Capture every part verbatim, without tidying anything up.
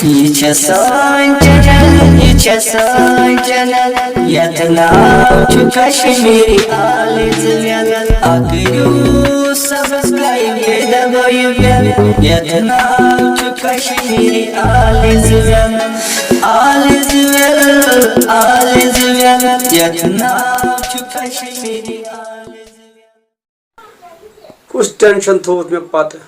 یہِ چھےٚ سٲنۍ چینل، یہِ چھےٚ سٲنۍ چینل، یتھ ناو چھُ کشمیری آلٕژ ویل۔ اکھ دِیِو سبسکرایب، بیٚیہِ دبٲیِو بیل۔ یتھ ناو چھُ کشمیری آلٕژ ویل، آلٕژ ویل، آلٕژ ویل۔ یتھ ناو چھُ کشمیری آلٕژ ویل۔ کُس ٹینشن تھوٚوُتھ مےٚ پتہٕ؟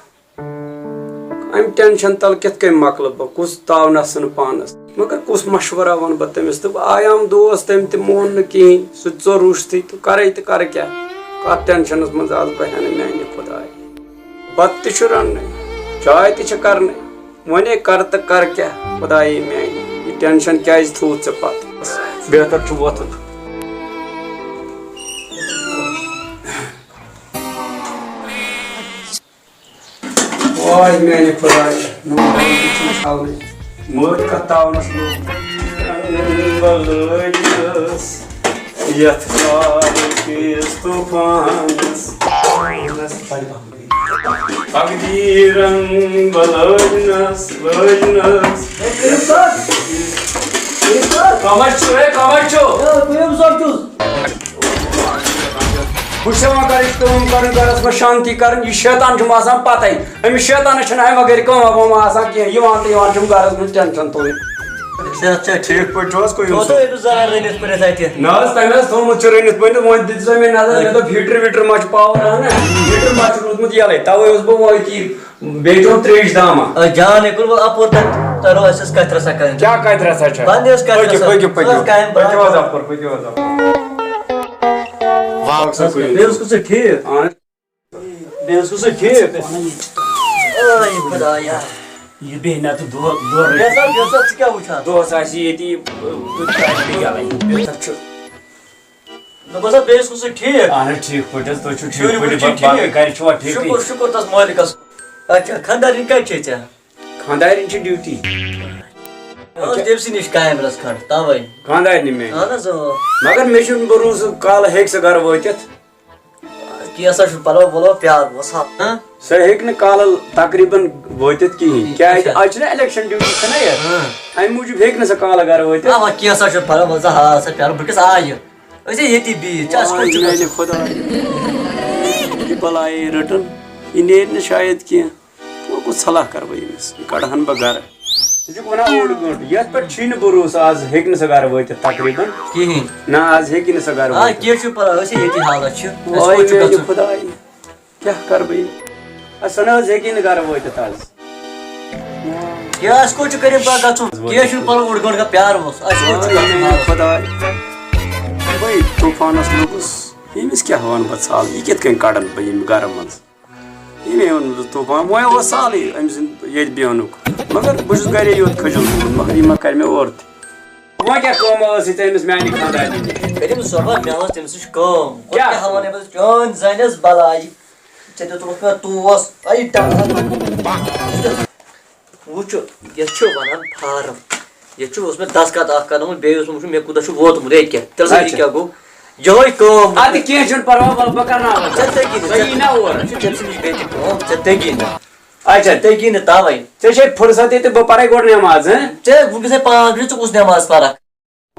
امہِ ٹینشن تل کِتھ کٔنۍ مۄکلہٕ بہٕ؟ کُس تاو نسہٕ نہٕ پانس؟ مگر کُس مشورہ ونہٕ بہٕ تٔمِس؟ تہٕ آیام دوس، تٔمۍ تہِ مون نہٕ کِہینۍ۔ سُہ تہِ ژوٚل رُشتٕے، تہٕ کرے تہٕ کرٕ کیاہ؟ کتھ ٹینشنس منٛز آس بہٕ ہٮ۪نہٕ، میانہِ خدایہِ۔ بتہٕ تہِ چھُ رننٕے، چاے تہِ چھِ کرنٕے، وۄنۍ کر تہٕ کر کیاہ؟ خدایے میانہِ، یہِ ٹینشن کیازِ تھوٚوُتھ ژےٚ پتہٕ؟ بہتر چھُ وۄتھُن۔ واے میانہِ خدایہِ، نوٗن دٲنۍ تہِ چھُم چھلنٕے۔ مٲرۍ کتھ تاونس لوٚگ۔ رنگ بلٲجنس یتھ کال کِس طوفانس۔ تقدیرن بلٲجنس، لٲجنس۔ کمر چھُ، ہے، کمر چھُ۔ بہٕ چھُس ہٮ۪وان گرٕچ کٲم کرٕنۍ، گرس منٛز شانتی کرٕنۍ۔ یہِ شیطان چھُم آسان پتہٕ۔ أمِس شیطانس چھُنہٕ امہِ بغٲر کٲم وٲم آسان کینٛہہ۔ یِوان تہٕ یِوان چھُم گرس منٛز ٹینشن تُلٕنۍ۔ صحت چھا ٹھیٖک پٲٹھۍ چھُو حظ؟ کوٚت یِم تھوتو سُہ؟ أمِس زنان رٔنِتھ پٔرِتھ اتہِ؟ نہ حظ، تٔمۍ حظ تھوٚومُت چھُ رٔنِتھ ؤنِتھ۔ وۄنۍ دِژ مےٚ نظر، مےٚ دوٚپ ہیٖٹر ویٖٹر ما چھُ پاور انان؟ ہیٖٹر ما چھُ روٗدمُت یَلَے؟ تَوَے اوسُس بہٕ وۄنۍ أتی، بیٚیہِ چیوٚم ترٛیش دامہ۔ آ، جان، ییٚلہِ وۄنۍ اَپور تَتھ تَرو، اَسہِ ٲس کَتھِ رَژھا کَرٕنۍ۔ کیٛاہ کَتھِ رَژھا چھےٚ؟ بَنٛد ٲس کَتھِ پٔکِو، رَژھا۔ پٔکِو، پٔکِو۔ ٲس کامہِ پٔکِو حظ برابر۔ اَپور، پٔکِو حظ اَپور۔ واو، سا کُنہِ۔ بیٚیہِ اوس کُس ٹھیٖک؟ اَہَن حظ۔ بیٚیہِ اوس سُہ ٹھیٖک۔ اے خۄدایا۔ یہِ بیٚیہِ نہ تہٕ دۄہ، دۄہ رٔٹِتھ۔ بیٚیہِ ہسا، بیٚیہِ ہسا ژٕ کیٛاہ وٕچھان؟ دۄہس آسہِ یہِ ییٚتی، تُہۍ کیٛاہ چھِو یَلَے؟ بیٚیہِ ہسا چھُ۔ نہ بہٕ ہسا بیٚیہِ اوسُس سُہ ٹھیٖک۔ اَہَن حظ، ٹھیٖک پٲٹھۍ حظ، تُہۍ چھِو ٹھیٖک شُرۍ وُرۍ پٲٹھۍ، چھِ با-، باقٕے ٹھیٖک؟ گَرِ چھُوا ٹھیٖکٕے؟ شُکُر، شُکُر تَس مٲلِکَس۔ اچھا، خانٛدارِنۍ کَتہِ چھے ژےٚ؟ خانٛدارِنۍ چھِ ڈیوٹی۔ آز تٔمۍ سٕے نِش کامہِ رَژھ کھنٛڈ، تَوَے۔ خانٛدارنہِ مےٚ؟ اَہَن حظ، اۭں۔ مگر مےٚ چھُنہٕ بروسہٕ کالہٕ ہیٚکہِ سۄ گَرٕ وٲتِتھ۔ کینٛہہ سا چھُنہٕ پَرواے، وَلہٕ پیار بہٕ وَسہٕ ہا۔ ہہ؟ سۄ ہیٚکہِ نہٕ کالہٕ تقریٖباً وٲتِتھ کِہیٖنۍ۔ کیٛازِ اچھا۔ آز چھِنہ الیکشن ڈیوٹی چھَنہ یَتھ؟ ہہ۔ اَمہِ موٗجوٗب ہیٚکہِ نہٕ سۄ کالہٕ گَرٕ وٲتِتھ۔ اَوا، کینٛہہ سا چھُنہٕ پَرواے، وَلہٕ ژٕ ہا سا پیارٕ، بہٕ کِس آیہِ؟ أسۍ ہے ییٚتی بِہِتھ، ژےٚ اَسہِ کوٚت چھُ واے میٛانہِ گژھُن؟ خۄداے۔ یہِ بَلایے رٔٹٕن، یہِ نیرِ نہٕ شاید کینٛہہ۔ وۄنۍ کُس صلاح کَرٕ بہٕ ییٚمِس؟ یہِ کَڑٕہَن بہٕ گَرٕ۔ ژٕ چھُکھ وَنان اوٚڑ گٲنٛٹہٕ، یَتھ پٮ۪ٹھ چھُے نہٕ بروسہٕ آز ہیٚکہِ نہٕ سۄ گَرٕ وٲتِتھ تقریٖباً۔ کِہیٖنۍ۔ نہ، آز ہیٚکہِ نہٕ سۄ گَرٕ آ، وٲتِتھ۔ کینٛہہ چھُنہٕ پَرواے، أسۍ ہے ییٚتی حالَس چھِ۔ اَسہِ واے کوٚت چھُ میٛانہِ گژھُن؟ خۄدایہِ، کیٛاہ کَرٕ بہٕ یہِ؟ اَسہِ سَنا حظ ہیٚکہِ نہٕ گَرٕ وٲتِتھ آز۔ کیٛاہ، اَسہِ کوٚت چھُ کٔرِتھ پَتہٕ گژھُن؟ کینٛہہ چھُنہٕ پَرواے، اوٚڑ گٲنٛٹہٕ کَر پیٛارٕ ووس۔ اَسہِ کوٚت چھُ واے گژھُن؟ میٛانہِ خۄدایہِ، بٔے طوٗفانَس لوٚگُس۔ ییٚمِس کیٛاہ وَنہٕ بہٕ ژھاو، یہِ کِتھ کٔنۍ کَڑَن بہٕ ییٚمہِ گَرٕ منٛز؟ یہِ مےٚ ووٚن نہٕ طوفان، وۄنۍ اوس سہلٕے أمۍ سُنٛد ییٚتہِ بیٚہنُک۔ مگر بہٕ چھُس گَرے یوت کھٔجل گوٚمُت، مگر یہِ ما کَرِ مےٚ اورٕ تہِ۔ وۄنۍ کیٛاہ کٲمہ ٲس یہِ تٔمِس میٛانہِ خانٛدارنہِ نِش؟ کٔرِم سۄبا، مےٚ ٲس تٔمِس نِش کٲم۔ کیٛاہ؟ کیٛاہ وَنان أمِس؟ چٲنۍ زَنٮ۪س بَلاے۔ ژےٚ دیُتمُت مےٚ توس۔ اَے ٹَنٛگ۔ وٕچھُ، یَتھ چھُ وَنان فارم۔ یَتھ چھُ اوس مےٚ دستخط اَکھ کَرنومُت، بیٚیہِ اوس مےٚ وٕچھُن، مےٚ کوٗتاہ چھُ ووتمُت، ہے کیٛاہ؟ تیٚلہِ سا یہِ اچھا۔ کیٛاہ گوٚو؟ یِہوٚے کٲم۔ اَدٕ کینٛہہ چھُنہٕ پَرواے، وَلہٕ بہٕ کَرناوَتھ۔ ژےٚ تٔگی نہٕ، ژٕ یی نا اور۔ ژےٚ تٔمۍ سٕنٛدِس بیٚیہِ تہِ کٲم، ژےٚ تٔگی نہٕ۔ اچھا۔ ژےٚ تٔگی نہٕ تَوَے۔ ژےٚ چھے فرصت ییٚتہِ، بہٕ پَرَے گۄڈٕ نٮ۪ماز، ہہ؟ ژےٚ وٕنکیٚس ہے پانٛژھ بجے، ژٕ کُس نٮ۪ماز پَرَکھ؟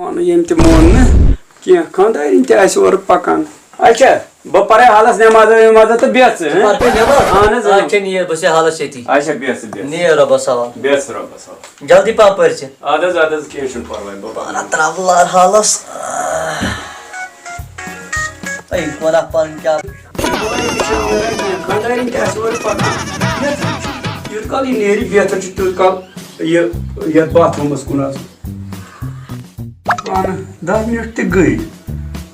وَنہٕ ییٚمۍ تہِ مون نہٕ کینٛہہ، خانٛدارِنۍ تہِ آسہِ اورٕ پَکان۔ اچھا، بہٕ پَرَے حالَس نٮ۪مازا وٮ۪مازا تہٕ بیٚہہ ژٕ، ہہ؟ پَر ژٕ نٮ۪ماز؟ اہن حظ، اچھا، اۭں۔ نیر بہٕ چھُسے حالَس ییٚتی۔ اچھا، بیٚہہ ژٕ، بیٚہہ۔ نیر رۄبَس حوالہٕ۔ بیٚہہ ژٕ رۄبَس حوالہٕ۔ جلدی پَہَم پٔرۍ ژٕ۔ اَدٕ حظ، اَدٕ حظ، کینٛہہ چھُنہٕ پَرواے، بہٕ پَرٕ۔ پَران ترٛاو لار حالَس۔ اَے، کوٗتاہ پَرُن کیٛاہ؟ خانٛدارِنۍ تہِ آسہِ اورٕ پَکان۔ یوٗت کال یہِ نیرِ، بہتر چھُ تیوٗت کال یہِ یَتھ باتھ روٗمَس کُن اَژُن۔ اَہَن، دَہ مِنَٹ تہِ گٔے۔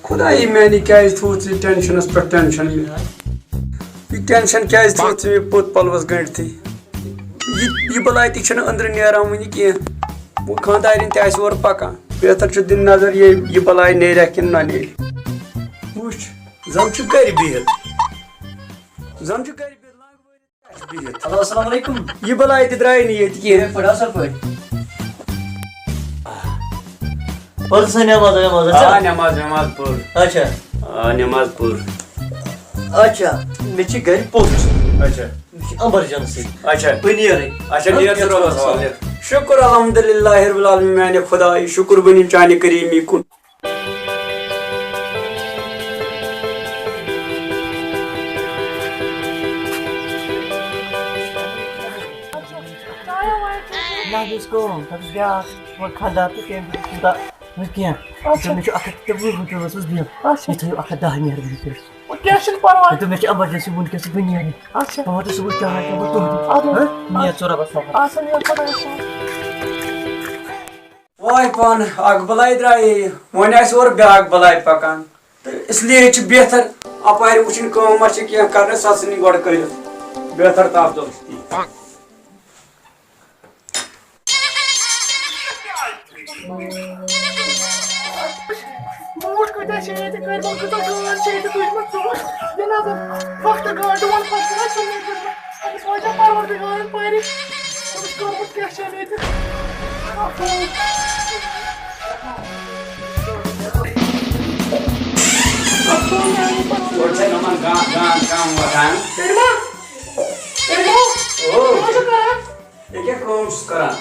خۄدایہِ میٛانہِ، کیٛازِ تھوٚوُتھ ژےٚ ٹٮ۪نشَنَس پٮ۪ٹھ ٹٮ۪نشَن مےٚ؟ یہِ ٹٮ۪نشَن کیٛازِ تھوٚوُتھ ژےٚ مےٚ پوٚت پَلوَس گٔنٛڈتھٕے؟ یہِ، یہِ بَلاے تہِ چھَنہٕ أنٛدرٕ نیران وٕنہِ کینٛہہ۔ وۄنۍ خانٛدارِنۍ تہِ آسہِ اورٕ پَکان۔ بہتر چھُ دِنۍ نظر، یہِ، یہِ بَلاے نیرِ کِنہٕ نہ نیرِ۔ وٕچھ، زَن چھُ گَرِ بِہِتھ۔ زَن چھُ گَرِ بِہِتھ، لنٛگ وٲرِتھ۔ بِہِتھ۔ ہیلو، السلام علیکم۔ یہِ بَلاے تہِ درٛاے نہٕ ییٚتہِ کینٛہہ۔ پٲٹھۍ اَصٕل پٲٹھۍ۔ پٔر سا نٮ۪ماز وٮ۪ماز، آ، اچھا؟ نٮ۪ماز وٮ۪ماز پٔر۔ اچھا۔ آ، نٮ۪ماز پٔر۔ اچھا، مےٚ چھِ گرِ پوٚژھ۔ اچھا۔ مےٚ چھِ ایمرجنسی۔ اچھا۔ بہٕ نیرٕے۔ اچھا، نیر ژٕ رۄبَس حوالہٕ۔ شکر الحمدللہ رب العالمین، میانہِ خدایہِ شکر بنی چانہِ کریمی کُن۔ نہ، یہِ ٲس کٲم، تَتھ اوس بیٛاکھ، یِمَن خانٛدار تہٕ تٔمۍ دیُت نہٕ کوٗتاہ نہٕ کینٛہہ۔ اچھا۔ تٔمِس چھُ اَکھ ہَتھ تہٕ وُہ رۄپیہِ ٲسٕس دِنۍ۔ اچھا۔ یہِ تھٲیِو اَکھ ہَتھ دَہ مہربٲنی کٔرِتھ۔ وۄنۍ کینٛہہ چھُنہٕ پَرواے۔ تہٕ مےٚ چھِ emergency وٕنکٮ۪س، بہٕ نیرٕ۔ اچھا۔ بہٕ واتہٕ صُبحَس چاے چٮ۪مہٕ تُہُنٛد۔ اَدٕ حظ۔ ہہ؟ نیر ژٕ رۄبَس حوالہٕ۔ اچھا، نیر خۄدایَس حوالہٕ۔ واے پانہٕ، اَکھ بَلاے درٛایے، وۄنۍ آسہِ اورٕ بیٛاکھ بَلاے پَکان۔ تہٕ اس لیے چھُ بہتر اَپارِ وٕچھِنۍ کٲم ما چھِ کینٛہہ کَرٕنۍ، سۄ ژھٕنٕنۍ گۄڈٕ کٔرِتھ۔ بہتر تہٕ افضل چھُ تی۔ بوٗٹھ کۭتیٛاہ چھِ ییٚتہِ؟ کٔرۍ وۄنۍ کۭژاہ گٲڈ چھِ ییٚتہِ تُجمٕژ ژوٗنٛٹھۍ؟ یہِ نظر، پھۄکھ تہٕ گٲڈ، ڈُوَن پھۄکھ چھِ نہ ژوٗنٛٹھۍ تُجمٕژ۔ أمِس وۄنۍ چھا پروردگارَن پٲری؟ أمِس کوٚرمُت کیٛاہ چھِ ییٚتہِ؟ گۄڈٕ چھِ یِمَن گا-، گانٛد کَم وۄتھان۔ کٔرۍ ما؟ کٔرۍ ما؟ او۔ کیٛاہ چھُ کران؟ یہِ کیٛاہ کٲم چھُس کران؟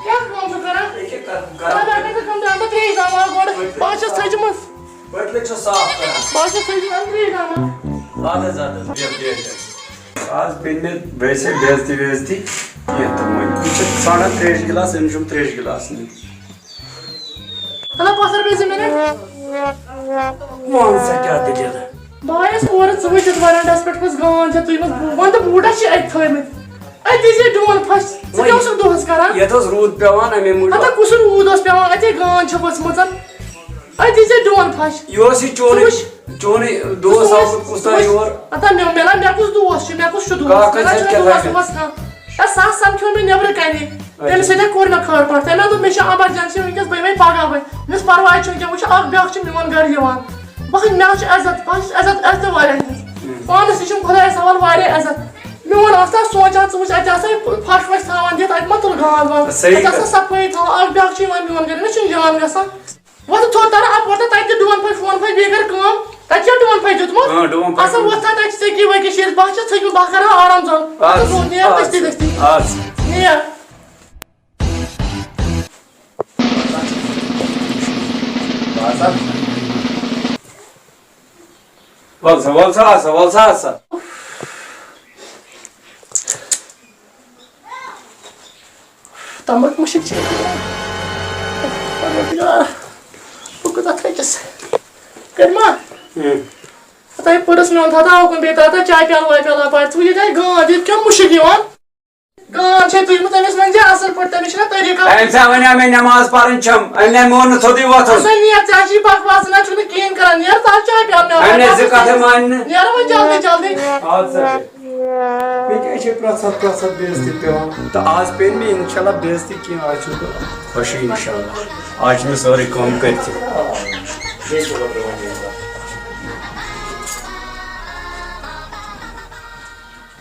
کیٛاہ کٲم چھُ کران؟ یہِ کیٛاہ کر-، کران؟ بہٕ ہسا چھَس گنٛدان تہٕ ترٛیش داوان گۄڈٕ۔ بہٕ ہا چھَس تھٔجمٕژ۔ بٔتلہٕ چھُ صاف کران۔ بہٕ ہا چھَس تھٔجمٕژ، ترٛیش داوان۔ اَدٕ حظ، اَدٕ حظ، بِہِو، بِہِو، بِہِو۔ آز پیٚیہِ نہٕ ویسے بے عزتی ویزتی کینٛہہ تہٕ وۄنۍ یہِ چھِ ژھانٛڈان ترٛیش گِلاس، أمِس چھُم ترٛیش گِلاس نیُن۔ ہلا پتھر بیٚیہِ زٕ منٹ۔ وَن سا کیٛاہ دٔلیٖل؟ بہٕ آیَس اورٕ، ژٕ وٕچھِتھ وَرانڈَس پٮ۪ٹھ کۄس گانٛد چھےٚ تُجمٕژ۔ بوٗ-، وَن تہٕ بوٗٹَس چھِ اَتہِ تھٲومٕتۍ۔ أتی زِ ڈوٗن پھَش۔ ژٕ وۄنۍ کیٛاہ اوسُکھ دۄہَس کران؟ یَتھ اوس روٗد پٮ۪وان، اَمے موٗجوٗب۔ ہتا کُس روٗد اوس پٮ۪وان؟ اَتے گانٛد چھےٚ ؤژھمٕژ۔ أتی زِ ڈوٗن پھَش۔ یہِ اوس یہِ چونُے، ژٕ وٕچھ۔ چونُے دوس ژٕ وٕچھ، آمُت کُس ژٕ تام وٕچھ۔ یور۔ ہتا مےٚ، مےٚ نا، مےٚ کُس دوس چھُ؟ مےٚ کُس چھُ دوس؟ کاکَس مےٚ نا اَتہِ چھُنہٕ کیٛاہ دوس تھایہِ؟ ووس کانٛہہ۔ ہے، سَس سَمکھیو مےٚ نیٚبرٕ کَنے۔ تٔمِس سۭتۍ کوٚر مےٚ خٲر پٲٹھۍ۔ تٔمۍ ہا دوٚپ، "مےٚ چھِ emergency وٕنکیٚس، بہٕ یِمَے پَگاہ وۄنۍ۔" مےٚ اوس پَرواے چھُنہٕ کینٛہہ، وۄنۍ چھُ اَکھ بیٛاکھ چھُ میون گَرٕ یِوان۔ بہٕ ہا، مےٚ حظ چھُ عزت، بہٕ حظ چھُس عزت عزتہٕ واریاہ ہِنٛز۔ پانَس تہِ چھُم خۄدایَس حوالہٕ واریاہ عزت۔ میون آسہٕ ہا سونٛچان، ژٕ وٕچھ، اَتہِ آسہٕ ہا پھَش وَش تھاوان دِتھ، اَتہِ ما تُل گانٛد وانٛد؟ صحیح اَتہِ آسہٕ ہا کَتھ۔ صفٲیی تھاوان، اَکھ بیٛاکھ چھُ یِوان میون گَرٕ، مےٚ چھُنہٕ جان گژھان۔ وۄتھ تھوٚد تَرٕ اَپور تہٕ تَتہِ دِ ڈوٗن پھَش ووٗن پھَش، بیٚیہِ کَر کٲم۔ تَتہِ چھا ڈوٗن پھَش دیُتمُت؟ آ، ڈوٗن پھَش اَصٕل دیُتمُت۔ وۄتھ تھا تَتہِ سیٚکی ویٚکی شیٖرِتھ، بہٕ ہا چھَس ژھٔجمٕژ، بہٕ ہا کَرٕ ہا آرام سان۔ اَدٕ اَدٕ حظ، نیر اَدٕ دٔستی حظ، دٔستی۔ اَدٕ حظ۔ نیر۔ وَل سا، وَل سا، آ سا، وَل سا، آ سا۔ تَمبَکھ مُشِک چھِ۔ پروردگار، بہٕ کوٗتاہ تھٔچِس۔ کٔرۍ ما؟ ہُم۔ ہتا یہِ پٔرٕس میون تھاو تھاو کُن، بیٚیہِ تھاو تھاو چاے پیالہٕ واے پیالہٕ اَپارِ۔ ژٕ وٕچھ یہِ گانٛد، یہِ کیٛاہ مُشِک یِوان؟ گانٛد چھے تُجمٕژ، أمِس ؤنۍ زِ اَصٕل پٲٹھۍ، تٔمِس چھِنہ طریٖقہ۔ أمۍ سا وَنیٛاو مےٚ نٮ۪ماز پَرٕنۍ چھَم، أمۍ نَے مون نہٕ تھوٚدُے وۄتھُن۔ اَصٕل نِیَت، ژےٚ چھِی بکواس نہ چھُنہٕ کِہیٖنۍ کَران، نیر ژٕ حظ چاے پیالہٕ مےٚ اَپارِ۔ أمۍ نَے زٕ کَتھٕ مانہِ نہٕ۔ نیر وۄنۍ جلدی جلدی۔ اَدٕ سا بیٚہہ۔ مےٚ کیٛازِ چھِ پرٛٮ۪تھ ساتہٕ، پرٛٮ۪تھ ساتہٕ بے عزتی پٮ۪وان؟ تہٕ آز پیٚیہِ نہٕ مےٚ اِنشاء اللہ بے عزتی کینٛہہ، آز چھُس بہٕ خۄشٕے اِنشاء اللہ۔ آز چھِ مےٚ سٲرٕے کٲم کٔرِتھٕے۔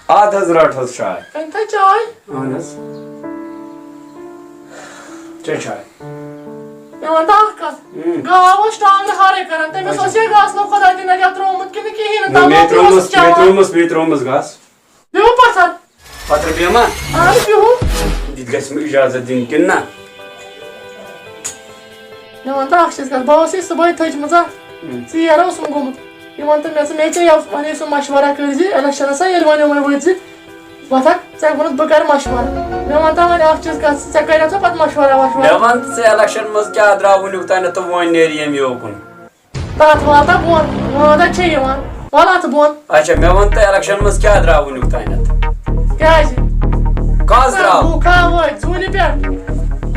اَدٕ حظ رَٹ حظ چاے۔ أنۍ تھا چاے؟ اَہَن حظ۔ چےٚ چاے۔ مےٚ وَن تہٕ اَکھ کَتھ۔ اۭں۔ گاو ٲس ٹانٛگہٕ ہارَے کَران، تٔمِس اچھا۔ اوس یہِ گاسہٕ لوٚو خۄداے دِنَے یَتھ ترٛوومُت کِنہٕ کِہیٖنۍ نہٕ، مےٚ تَمام ترٛوومُس، اوس مےٚ چٮ۪وان۔ ترٛوومُس، مےٚ ترٛوومُس گاسہٕ۔ بیٚہو پَتھر۔ پَتھر بیٚہما؟ اَہَن، بیٚہو۔ یہِ تہِ گژھِ مےٚ اِجازت دِنۍ کِنہٕ نہ؟ مےٚ وَن تہٕ اَکھ چیٖز کَتھ، بہٕ اوسُے صُبحٲے تھٔجمٕژ اَتھ۔ اۭں۔ ژیر اوسُم گوٚمُت۔ یہِ وَن تہٕ مےٚ ژٕ، مےٚ ژےٚ یَوٕ وَنے سُہ مَشوَرہ کٔرۍ زِ، اِلیکشَنَس سا ییٚلہِ وَنیو وۄنۍ ؤتھۍ زِ، وۄتھَکھ، ژےٚ ووٚنُتھ بہٕ کَرٕ مَشوَرٕ۔ مےٚ وَن تہٕ وۄنۍ اَکھ چیٖز کَتھ، ژےٚ کَریو ژےٚ پَتہٕ مَشوَرہ وَشوَرہ؟ مےٚ وَن ژٕ اِلیکشَن منٛز کیٛاہ درٛاو وٕنیُک تام تہٕ وۄنۍ نیرِ ییٚمہِ یوکُن۔ تَتھ وال تہٕ بۄن، وٲنٛدٕ چھےٚ یِوان۔ وَل اَتھ بۄن۔ اچھا، مےٚ وَن تہٕ اِلیکشَن منٛز کیٛاہ درٛاو وٕنیُک تامَتھ؟ کیٛازِ؟ کَس درٛاو؟ لوٗکھ ہا وٲتۍ زوٗنہِ پٮ۪ٹھ۔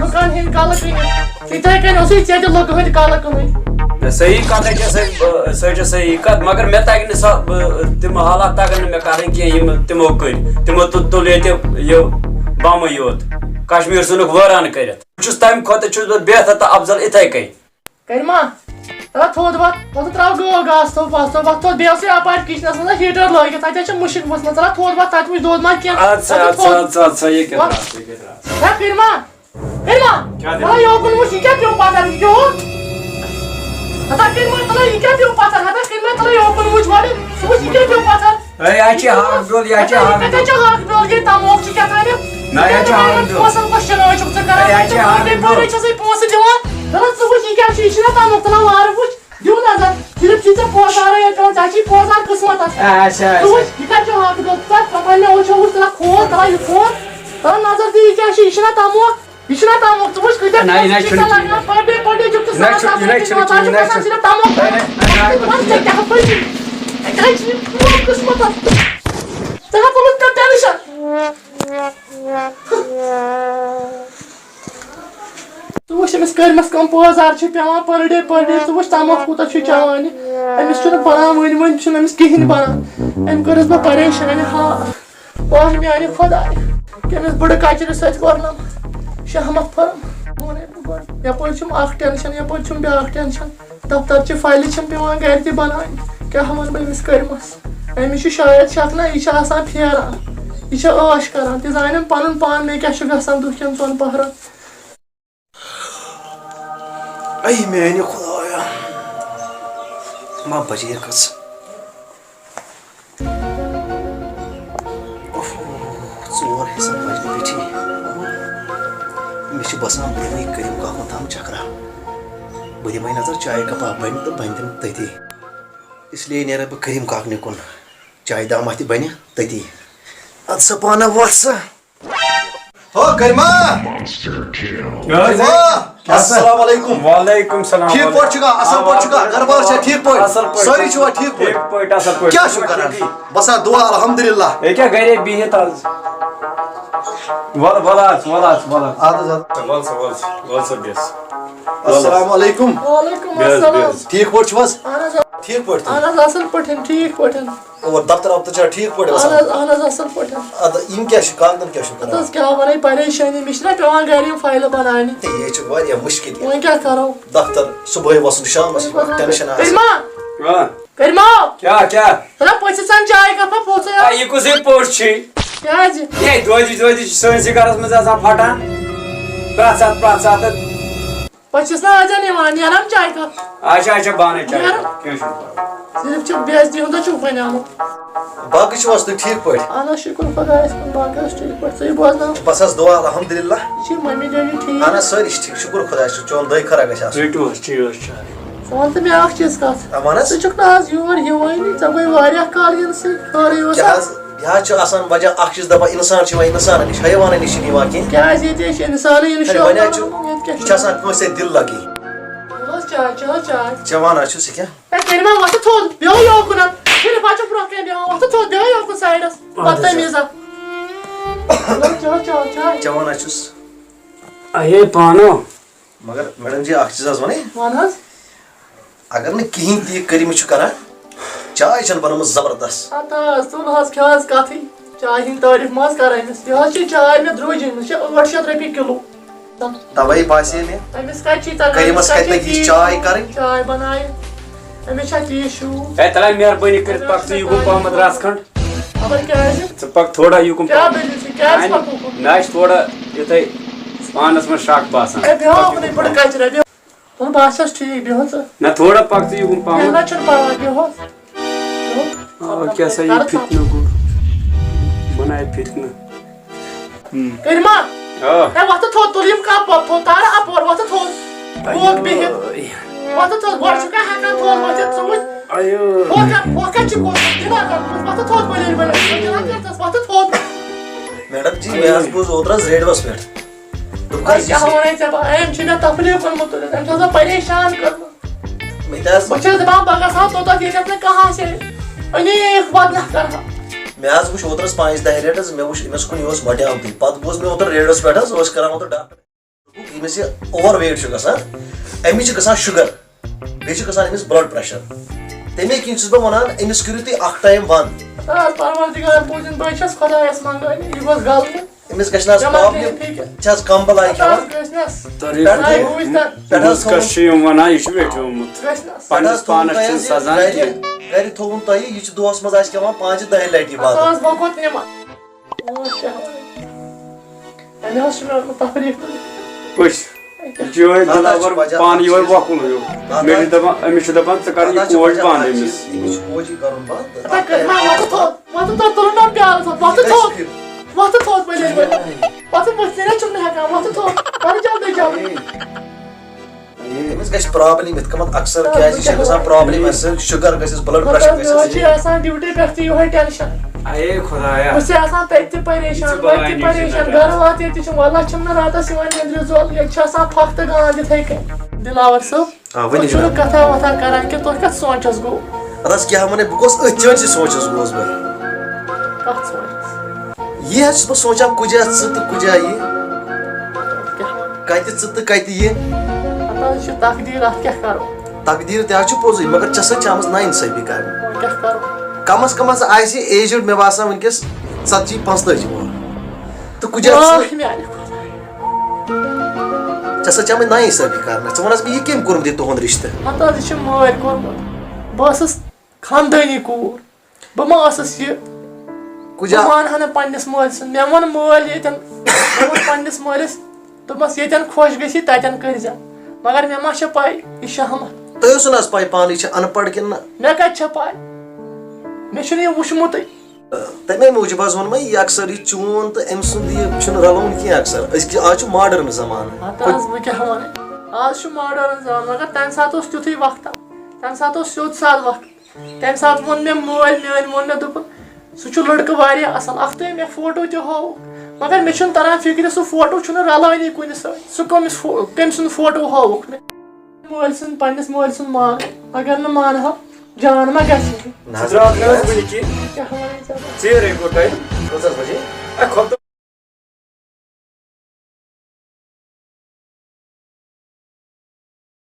لُکَن ہِنٛدۍ کَلہٕ کٕنِتھ۔ یِتھَے کٔنۍ اوسُے ژےٚ تہِ لُکہٕ ہٕنٛدۍ کَلہٕ کٕنٕنۍ۔ نہ، صحیح کَتھ ہے چھےٚ، سۄ، سۄ چھےٚ صحیح کَتھ، مگر مےٚ تَگہِ نہٕ سۄ، بہٕ، تِم حالات تَگَن نہٕ مےٚ کَرٕنۍ کینٛہہ، یِم تِمو کٔرۍ۔ تِمو تُل، تُل ییٚتہِ یہِ بَمٕے یوت۔ کشمیٖر ژھٕنُکھ وٲران کٔرِتھ۔ بہٕ چھُس تَمہِ کھۄتہٕ چھُس بہٕ بہتر تہٕ افضل یِتھَے کٔنۍ۔ کٔرۍ ما؟ تَلہ تھوٚد وۄتھ، وۄتھ ترٛاو گٲو گاسہٕ تھوٚو پَس تھوٚو، وۄتھ تھوٚد، بیٚیہِ اوسُے اَپارِ کِچنَس منٛز ہیٖٹَر لٲگِتھ، تَتہِ حظ چھِ مُشِک ؤژھمٕژ، تَلہ تھوٚد وۄتھ، تَتہِ وٕچھ دود ما کینٛہہ؟ اَدٕ سا، تَتہِ اَدٕ سا، تھوٚد۔ اَدٕ سا، اَدٕ سا، یہِ کیٛاہ وۄتھ۔ درٛاو، یہِ کیٛاہ درٛاو؟ ہے کٔرۍ ما؟ کٔرۍ ما؟ کیٛاہ تَلہ دٔلیٖل؟ یوکُن وٕچھ، یہِ کیٛاہ پیوٚو پَتھَر، یہِ کیٛاہ اوس؟ ہَتا کٔرۍ ما تَلہ، یہِ کیٛاہ پیوٚو پَتھَر؟ ہَتا کٔرۍ ما تَلہ یوکُن وٕچھ گۄڈٕ، ژٕ وٕچھ، یہِ کیٛاہ پیوٚو پَتھَر؟ ہے، یہِ ہا چھِ ہاکھ بیول، یہِ ہا چھِ ہَتا، یہِ ہاکھ کَتہِ بیول۔ چھِ ہاکھ بیول؟ یہِ تَموکھ چھِ کیٛاہ تام۔ نہ، یہِ چھُ ہاوُن دیُن۔ پونٛسَن کۄس شِنٲے چھُکھ ژٕ کران؟ ہے، یہِ چھِ ہاوُن دیُن۔ پٲٹھۍ چھَسَے پونٛسہٕ دِوان۔ دَپان، ژٕ وٕچھ، یہِ کیٛاہ چھُ؟ یہِ چھُنہ تَمیُک تُلان وارٕ وٕچھ؟ دیُن نظر۔ صرف چھُے ژےٚ پونٛسہٕ آران ییٚتہِ پٮ۪وان، ژےٚ چھُے پونٛسہٕ آران قٕسمَتَس۔ اچھا، ژٕ اچھا۔ وٕچھ، یہِ کَتہِ چھُ ہاکہٕ دۄد؟ ژٕ ژےٚ پَنٕنٮ۪و أچھو وٕچھ، تُلان کھوژ، تَلان یہِ کھوژ۔ دَپان، نظر دِ، یہِ کیٛاہ چھُ؟ یہِ چھُنہ تَموکھ؟ یہِ چھُنہ تَموکھ؟ ژٕ وٕچھ، کۭتیٛاہ نہ، یہِ نہ پونٛسہٕ چھُ چھُے ژےٚ ٹھیٖک۔ لَگان؟ per day، per day چھُکھ ژٕ نہ، ساس، چھُ، ساس یہِ نہ رۄپیہِ چھُ، دِوان، یہِ نہ تَتھ چھُ چھُ، کھَسان نہ۔ صرف تَموکھ۔ نہ، نہ، نہ، نہ، نہ، ژٕ وٕچھ، ژےٚ کیٛاہ پَزی؟ ژےٚ کیٛاہ چھُے یہِ قٕسمَتَس؟ ژےٚ ہا تُلُتھ مےٚ ٹٮ۪نشَن۔ ژٕ وٕچھ أمِس کٔرمَس کَم پٲزار چھِ پٮ۪وان per day، per day۔ ژٕ وٕچھ تَموکھ کوٗتاہ چھُ چٮ۪وان یہِ۔ أمِس چھُنہٕ بَنان وٕنۍ، وٕنۍ چھُنہٕ أمِس کِہیٖنۍ بَنان۔ أمۍ کٔرٕس بہٕ پریشان ہا۔ واہ میٛانہِ خۄدایہِ، کٔمِس بٕڈٕ کَچرِ سۭتۍ کوٚرنَم شہمت فرم۔ ووٚنے بہٕ گۄڈٕ، یَپٲرۍ چھُم اَکھ ٹٮ۪نشَن، یَپٲرۍ چھُم بیٛاکھ ٹٮ۪نشَن۔ دفترچہِ فایلہِ چھَم پٮ۪وان گَرِ تہِ بَناونہِ۔ کیٛاہ وَنہٕ بہٕ أمِس کٔرمَس؟ أمِس چھُ شاید شک نہ، یہِ چھِ آسان پھیران، یہِ چھِ عٲش کَران، تہِ زانٮ۪م پَنُن پان مےٚ کیٛاہ چھُ گژھان دُہ کٮ۪ن ژۄن پَہرَن۔ اے میٛانہِ خۄدایا، ما بچے کٔژ۔ اوف، ژور حصن بجہِ پیٚٹھی۔ مےٚ چھُ باسان، بہٕ دِمہٕ یہِ کٔرِم کاکُن تام چکرا۔ بہٕ دِمے نظر، چایہِ کپا بنہِ تہٕ بنہِ تِم تٔتی۔ اس لیے نیرٕ بہٕ کٔرِم کاکنہِ کُن۔ چایہِ دامہ تہِ بنہِ تٔتی۔ اَدٕ سا پانہ وَتھ سا۔ ہو، کریما! کیٛاہ حظ؟ کریما! کیٛاہ سا؟ السلام علیکم۔ وعلیکم السلام۔ ٹھیٖک پٲٹھۍ چھُکھا؟ اَصٕل پٲٹھۍ چھُکھا؟ گرٕ بار چھا ٹھیٖک پٲٹھۍ؟ اَصٕل پٲٹھۍ۔ سٲری چھِوا ٹھیٖک پٲٹھۍ؟ ٹھیٖک پٲٹھۍ، اَصٕل پٲٹھۍ۔ کیٛاہ چھِو کران؟ بس آ، دُعا، الحمدللہ۔ ہے، کیٛاہ گرے بِہِتھ آز؟ وَلہٕ، وَلہٕ آز، وَلہٕ آز، وَلہٕ آز۔ اَدٕ حظ، اَدٕ۔ وَلہٕ سا، وَلہٕ سا، وَلہٕ سا بیٚہہ۔ السلام علیکم۔ وعلیکم بیٚہہ حظ، السلام۔ بیٚہہ حظ۔ ٹھیٖک پٲٹھۍ چھِو حظ؟ اَہَن حظ، آ۔ ٹھیٖک پٲٹھۍ تُہۍ؟ اَہَن حظ، اَصٕل پٲٹھۍ، ٹھیٖک پٲٹھۍ۔ اور دفتر وفتر چھا ٹھیٖک پٲٹھۍ اَہَن گژھان؟ حظ، اَہَن حظ، اَصٕل پٲٹھۍ۔ اَدٕ یِم کیٛاہ چھِ، کاغذن کیٛاہ چھُو کران؟ اَدٕ حظ، کیٛاہ وَنَے، پریشٲنی، مےٚ چھِنہ پٮ۪وان گَرِ یِم فایلہٕ بَناونہِ۔ ہے، یہِ چھِ واریاہ مُشکِل یہِ۔ وۄنۍ کیٛاہ کَرو؟ دفتر صُبحٲے وَسُن، شامَس یِوان، ٹٮ۪نشَن آسہِ۔ کٔرۍ ما؟ آ۔ کٔرۍ ما؟ کیٛاہ، کیٛاہ؟ ہَتہ پٔژھِس اَن چاے کَپا، پوٚژھُے آ، آو۔ یہِ کُس ہے پوٚژھ چھُے؟ کیٛازِ؟ ہے، دۄدِچ، دۄدِچ چھِ سٲنۍسٕے گَرَس منٛز آسان پھَٹان۔ پرٛٮ۪تھ ساتہٕ، پرٛٮ۪تھ ساتہٕ۔ پتہٕ چھِس نہ اَتٮ۪ن یِوان، نیران چاے کپ۔ اچھا، اچھا، بانَے چاے نیران۔ کپ، کینٛہہ چھُنہٕ پرواے۔ صرف چھُ بے عزتی ہُنٛد چھُکھ وۄنۍ آمُت۔ باقٕے چھِو حظ تُہۍ ٹھیٖک پٲٹھۍ؟ اہن حظ، شُکُر خۄدایَس کُن، باقٕے حظ ٹھیٖک پٲٹھۍ۔ ژٕے بوزناو۔ بس حظ دُعا، الحمدللہ۔ یہِ چھِ ممی ڈیڈی ٹھیٖک؟ اہن حظ، سٲری چھِ ٹھیٖک، شُکُر خۄدایَس کُن، چون دۄیہِ خٲرا گژھِ آسُن۔ رٔٹِو حظ، چیٚیِو حظ چاے۔ ژٕ وَن تہٕ مےٚ اَکھ چیٖز کَتھ۔ آ، وَن حظ۔ ژٕ چھُکھ نہ آز یور یِوٲنی، ژےٚ گٔے واریاہ کال یِنسٕے، خٲرٕے اوسا؟ کیٛاہ حظ؟ یہِ حظ چھُ آسان وجہ اکھ چیٖز، دَپان اِنسان چھُ یِوان اِنسانَس نِش، حیوانَن نِش چھِنہٕ یِوان کینٛہہ۔ کیٛازِ ییٚتہِ چھِ اِنسانٕے یِنہٕ ہے، وۄنۍ حظ چھُ، شیوان، ییٚتہِ کیٛاہ یہِ چھُ آسان کٲنٛسہِ سۭتۍ دِل لَگٕنۍ۔ وَلہٕ حظ چاے، چےٚ حظ چاے۔ چٮ۪وان حظ چھُس یہِ کیٛاہ؟ ہے، تیٚلہِ ما وۄتھٕ تھوٚد، بیٚہو یوکُن۔ صرف حظ چھُ برٛونٛہہ کَنہِ بیٚہوان، وۄتھٕ تھوٚد، بیٚہو یوکُن سایڈَس۔ اَدٕ حظ۔ بدتمیٖزا۔ وَلہٕ چےٚ حظ چاے، چاے۔ چٮ۪وان حظ چھُس۔ اَہے پانو۔ مگر میڈم جی، اکھ چیٖز حظ وَنٕے۔ وَن حظ۔ اگر نہٕ کِہیٖنۍ تہِ یہِ کٔرِتھ چھُ کران، چاے چھَنہٕ بنٲومٕژ زبردست۔ ہَتہٕ حظ، ژٕ نہٕ حظ کھےٚ حظ کَتھٕے۔ چایہِ ہِنٛدۍ تعریٖف مہ حظ کَر أمِس۔ یہِ حظ چھِ چاے مےٚ درٛوجی، أمِس چھِ ٲٹھ شیٚتھ رۄپیہِ کِلوٗ۔ تَوَے باسے مےٚ، أمِس کَتہِ چھِ ییٖژاہ کٔرِمَس کَتہِ لَگہِ تیٖژ چاے کَرٕنۍ؟ چاے بَنایہِ۔ أمِس چھا تیٖژ شوٗب؟ ہے، تَلہ مہربٲنی کٔرِتھ پَک ژٕ یُکُن پَہمَتھ رَژھ کھنٛڈ۔ خبر کیٛازِ؟ ژٕ پَک تھوڑا یُکُن کیٛاہ پَہمَتھ۔ دٔلیٖل چھِ؟ کیٛازِ اَہَن، پَکُن؟ مےٚ آسہِ تھوڑا یِتھَے پانَس منٛز شک باسان۔ ہے، بیٚہو اُکنُے بٔڑ کَچرا، بیٚہو۔ تُل، بہٕ آسَس ٹھیٖک، بیٚہو ژٕ۔ نہ، تھوڑا پَک ژٕ یُکُن پَہمَتھ۔ کینٛہہ نہ چھُنہٕ پَرواے، بیٚہو۔ بیٚہو۔ آ، کیٛاہ سا یہِ کَرٕ فتنہٕ گوٚو؟ بَنایہِ فتنہٕ۔ ہُم۔ کٔرِما؟ آ۔ ہے، وۄتھٕ تھوٚد، تُل یِم کَپ وَپ تھوٚد، تارٕ اَپور، وۄتھٕ تھوٚد۔ بوک بِہِتھ۔ آیو۔ وۄتھٕ تھوٚد، گۄڈٕ چھُکھا ہٮ۪کان تھوٚد ؤتھِتھ، ژٕ وٕچھ۔ آیو۔ ہۄکھ کَتھ، ہۄکھ کَتھ چھِ گوٚمُت؟ دِوان کَتھ، وۄتھٕ تھوٚد، بٔلۍ بٔلۍ، دِوان کَتھ، وۄتھٕ تھوٚد۔ میڈم جی، مےٚ حظ بوٗز اوترٕ حظ ریڈیوَس پٮ۪ٹھ۔ دوٚپُکھ وۄنۍ حظ، کیٛاہ یُس وَنَے ژےٚ بہٕ؟ أمۍ چھُ مےٚ تفریٖق اوٚنمُت تُلِتھ، أمۍ چھُ آسان پریشان کوٚرمُت۔ مےٚ تہِ حظ بہٕ چھَس دَپان، بہٕ گژھٕ ہا توٚتَتھ، ییٚتٮ۪تھ نہٕ کانٛہہ آسہِ ہے۔ أنیٖکھ بدنہ کَرٕ ہا۔ مےٚ حظ وٕچھ اوترَس پانٛژِ دَہہِ ریٹ حظ، مےٚ وٕچھ أمِس کُن، یہِ اوس مۄٹیومتُے۔ پَتہٕ بوٗز مےٚ اوترٕ ریڈیوَس پٮ۪ٹھ حظ، اوس کَران اوترٕ ڈاکٹر۔ دوٚپُکھ، ییٚمِس یہِ اوٚوَر ویٹ چھُ گژھان، أمِس چھِ گژھان شُگر، بیٚیہِ چھُ گژھان أمِس بٕلڈ پرٛیشَر۔ تَمے کِنۍ چھُس بہٕ وَنان، أمِس کٔرِو تُہۍ اَکھ ٹایم بنٛد۔ آ، پروردگار پوٗزِن، بہٕ چھَس خۄدایَس منٛگان، یہِ گوٚژھ غلطی۔ أمِس گژھِ نہ حظ ژےٚ ما پرابلم، پیٚیہِ فِکر؟ چھِ حظ کمبل آیہِ کھٮ۪وان؟ گژھِ نہ۔ تۄہہِ پٮ۪ٹھٕ حظ تھوٚومُت، بوٗز تہٕ۔ پٮ۪ٹھٕ حظ بُز کَس تھوٚومُت، چھِ یِم وَنان، یہِ چھُ ویٹھیومُت۔ گژھِ نہ۔ پَنٕنِس پانَس چھُنہٕ سَزان گرِ، کینٛہہ۔ گرِ تھوٚومُت تۄہہِ، یہِ چھُ دۄہَس منٛز آسہِ کھٮ۪وان پانٛژِ دَہہِ لَٹہِ یہِ اَتھ بَتہٕ۔ حظ بہٕ کوٚت نِمہٕ؟ اوس کیٛاہ وَنان؟ أمۍ حظ چھُ مےٚ اوٚنمُت تفریٖق۔ وٕچھ، یہِ چھُ یِہوٚے اَتھ حظ چھُ دِلاوَر وجہ پانہٕ اَکھ یِہوٚے چیٖز۔ وۄکُل ہیوٗ۔ اَتھ مےٚ چھِ حظ، دَپان، أمِس چھِ دَپان، ژٕ کَر اَتھ یہِ حظ چھُ کوچ وجہ بنٛد اَکھ أمِس۔ چیٖز، أمِس چھُ کوچی کَرُن بنٛد۔ اَتھ کَتہِ ما وۄتھٕ تھوٚد؟ وۄتھٕ تھوٚد، تُلُن نا پیالہٕ تھوٚد، وۄتھٕ یہِ گژھِ تھوٚد۔ فِکِر۔ وۄتھٕ تھوٚد، ؤلِو، ؤلِو۔ پتہٕ ؤتھۍ نہٕ، چھُم نہٕ ہٮ۪کان وۄتھُن تھوٚد۔ پتہٕ جلدی جلدی۔ أمِس گژھِ پرابلم یِتھ کٔنۍ اکثر، کیازِ یہِ چھِ گژھان پرابلم اَسہِ سۭتۍ، شُگر گژھٮ۪س، بلڈ پریشر مطلب، مےٚ حظ چھِ گژھٮ۪س۔ آسان ڈیوٹی پٮ۪ٹھ تہِ یِہوٚے ٹینشن۔ اے خدایا۔ بہٕ چھِ آسان تَتہِ تہِ پریشان، یہِ چھِ وَتہِ تہِ بَلایہِ پریشان، نِش گرٕ واتہِ تہِ چھُم، واللہ چھُم نہٕ راتس یِوان نیٚنٛدرِ زول، ییٚتہِ چھِ آسان پھکھ تہٕ گانٛد یِتھَے کٔنۍ۔ دِلاور صٲب، آ، ؤنِو تُہۍ چھِو نہٕ جناب۔ کتھا وتھا کران کہِ تۄہہِ کتھ سونٛچس گوٚو؟ رس کیٛاہ ونے، بہٕ گوس أتھۍ چٲنسٕے سونٛچس گوس بہٕ۔ کتھ سونٛچس؟ یہِ حظ چھُس بہٕ سونٛچان، کُجا ژٕ تہٕ کُجا یہِ، کیٛاہ؟ کتہِ ژٕ تہٕ کتہِ یہِ۔ پتہٕ حظ چھِ تقدیٖر، اتھ کیٛاہ کرو؟ تقدیٖر تہِ حظ چھُ پوٚزُے، مگر ژےٚ سۭتۍ چھِ آمٕژ ناانصٲفی کرنہٕ۔ وۄنۍ کیٛاہ کرو؟ کم از کم حظ آسہِ ایجڈ، مےٚ باسان، وٕنکیٚس ژتجی پانٛژتٲجی وُہُر۔ تہٕ کُجا ژٕ، آہ، میٛانہِ خۄدایہِ۔ ژےٚ سۭتۍ چھِ آمٕتۍ ناانصٲفی کرنہٕ۔ ژٕ وَن حظ مےٚ، یہِ کٔمۍ کوٚرمُت یہِ تُہُنٛد رِشتہٕ؟ ہتہٕ حظ، یہِ چھِ مٲلۍ کوٚرمُت۔ بہٕ ٲسٕس خاندٲنی کوٗر۔ بہٕ ما ٲسٕس یہِ؟ کُجا؟ بہٕ مانہٕ ہا نہٕ پننِس مٲلۍ سُنٛد۔ مےٚ ووٚن مٲلۍ ییٚتٮ۪ن، مےٚ ووٚن پننِس مٲلِس، دوٚپمَس، "ییٚتٮ۪ن خۄش گژھی، تَتٮ۪ن کٔرۍزٮ۪ن۔" مگر مےٚ ما چھےٚ پَے، یہِ چھِ شہمت۔ تۄہہِ اوسوٕ نہ حظ پَے پانہٕ یہِ چھِ اَن پَڑھ کِنہٕ نہ؟ مےٚ کَتہِ چھےٚ پَے؟ مےٚ چھُنہٕ یہِ وُچھمُتٕے۔ تَمے موٗجوٗب حظ ووٚن مےٚ، یہِ اکثر یہِ چون تہٕ أمۍ سُنٛد یہِ چھُنہٕ رَلوُن کینٛہہ اکثر۔ أزکہِ، آز چھُ ماڈٲرٕن زمانہٕ۔ ہتہٕ حظ، بہٕ کیٛاہ وَنہٕ؟ آز چھُ ماڈٲرٕن زمانہٕ، مگر تَمہِ ساتہٕ اوس تیُتھُے وقتہ۔ تَمہِ ساتہٕ اوس سیوٚد سادٕ وقت۔ تَمہِ ساتہٕ ووٚن مےٚ مٲلۍ، میٛٲنۍ ووٚن مےٚ، دوٚپُن، "سُہ چھُ لٔڑکہٕ واریاہ اَصٕل، اَکھتُے مےٚ فوٹو تہِ ہووُکھ، مگر مےٚ چھُنہٕ تَران فِکرِ، سُہ فوٹو چھُنہٕ رَلٲنی کُنہِ سۭتۍ، سُہ کٔمِس فو-، کٔمۍ سُنٛد فوٹو ہووُکھ مےٚ؟" مٲلۍ سُنٛد، پنٛنِس مٲلۍ سُنٛد مان، اگر نہٕ مانہٕ ہا، جان ما گژھِ ہے؟ نہ حظ، درٛاو نہٕ حظ وٕنہِ کہِ کیٛاہ وَنان ژےٚ؟ ژیٖرٕے گوٚو ٹایم۔ کٔژ حظ بجے؟ اے، خۄدا